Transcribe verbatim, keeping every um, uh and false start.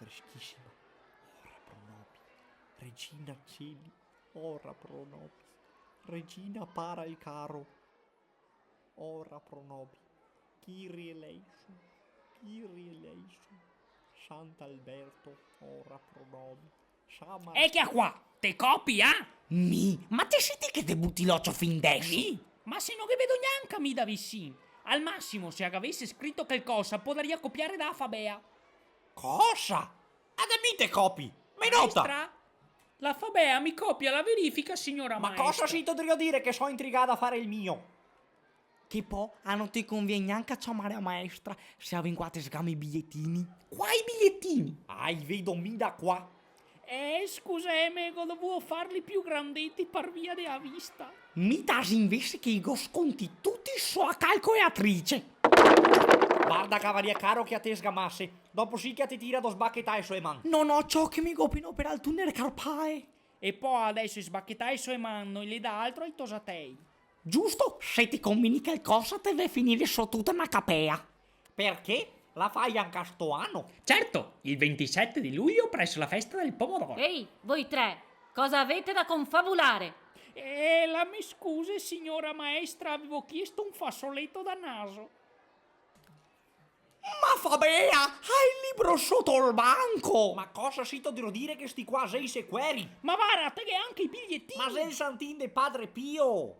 Freschisima. Ora pro nobis. Regina celi. Ora pro nobis. Regina para el caro. Ora pro nobis. Kyrie eleison. Kyrie eleison. Sant'Alberto. Ora pro nobis. Santa Mar- Eca qua! Te copi, ah? Mi? Ma te si ti che te buti l'ocio fin deso? Mi? Ma se no ghe vedo gnanca mi da visin. Al masimo, se a gavese scrito calcosa, podaria copiare da a Fabea. Cosa? A de mi te copi? Me nota! Maestra, la Fabea mi copia la verifica, signora maestra. Ma cosa sito drio dire che so intrigada a fare el mio? Che po' a no te convien gnanca ciamare a maestra se a vien qua a tesgame i biglietini. Quai biglietini? Ah, i vedo mi da qua. Eh, scuseme, go dovuo farli più grandeti par via de a vista. Mi tasi invese che i go sconti tuti so a calcoeatrice. Varda che a varia caro che a te sgamase. Dopo sì che a te tira do sbachetae so e man. No, no, ciò che mi go pena operà el tunel carpae. E po' adeso i sbachetae so e man no i le dà altro ai tosatei. Giusto, se te combini calcosa te ve finire so tuta na capea. Perché? La fai anca sto ano? Certo, il ventisette di luglio presso la festa del pomodoro. Ehi, voi tre, cosa avete da confabulare? Eh, la me scuse, signora maestra, avevo chiesto un fasoleto da naso. Ma Fabea, hai el libro soto el banco! Ma cosa sito drio dire che sti qua xe i sequeri? Ma vara, te ghe anca i biglietini! Ma xe el santin de Padre Pio!